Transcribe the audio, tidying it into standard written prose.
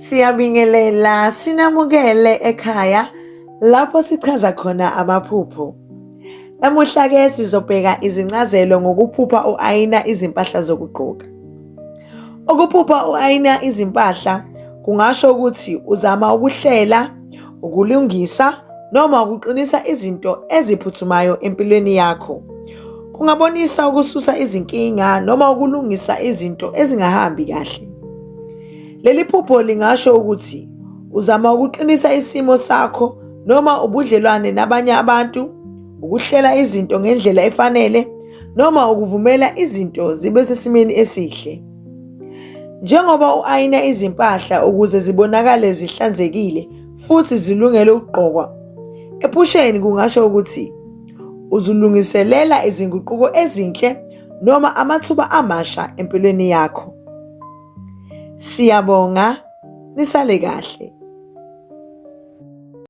Siyabingelela sinamukele ekhaya lapho sichaza khona amaphupho. Namuhla ke sizobheka izincazelo ngokuphupha u-ayina izimpahla zokugqoka. Ukuphupha u-ayina izimpahla kungasho ukuthi uzama ukuhlela, ukulungisa noma ukuqinisa izinto eziphuthumayo empilweni yakho. Kungabonisa ukususa izinkinga noma ukulungisa izinto ezingahambi kahle. Leli phupho lingasho ukuthi uzama ukuqinisa isimo sakho noma ubudlelwane nabanye abantu, ukuhlela izinto ngendlela efanele noma ukuvumela izinto zibe sesimeni esihle. Njengoba u-ayina izimpahla ukuze zibonakale zihlanzekile futhi zilungele ukugqokwa, ephusheni kungasho ukuthi uzilungiselela izinguquko ezinhle noma amathuba amasha empilweni yakho. Siyabonga, nisale kahle.